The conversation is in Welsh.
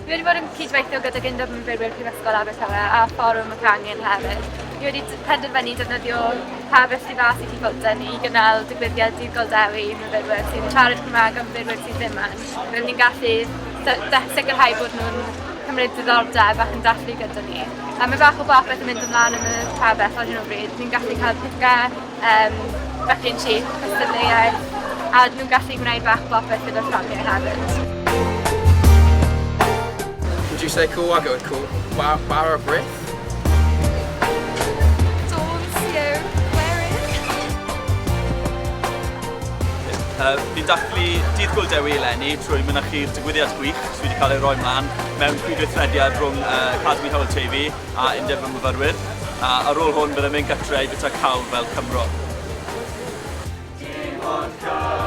Fi wedi bod yn cydweithio gydag Undeb Myfyrwyr Prifysgol Abertawe a Fforwm y Cangen hefyd. Fi wedi penderfynu defnyddio pabell tu fas i Tŷ Fulton i gynnal digwyddiad Dydd Gŵyl Dewi i myfyrwyr sydd yn siarad Cymraeg a myfyrwyr sydd ddim yn. Rydyn ni'n gallu sicrhau bod nhw'n cymryd diddordeb ac yn dathlu gyda ni. A mae bach o bopeth yn mynd ymlaen yn y pabell ar hyn o bryd. Ni'n gallu cael pice, um, bechgyn cheap, cystadleuaeth, a nhw'n gallu gwneud bach o bopeth gyda'r fframiau hefyd. Would you say cool? I'll go with cool. Bar, bar Brith? Dawnsio gwerin. Ni'n dathlu Dydd Gŵyl Dewi eleni trwy mynychu'r digwyddiad gwych sydd wedi cael ei roi mlaen mewn cydweithrediad rhwng Academi Hywel Teifi a Undeb y Myfyrwyr. A ar ôl hwn byddai'n mynd gytre i bwyta cawl fel Cymro. Dim ond Cymru.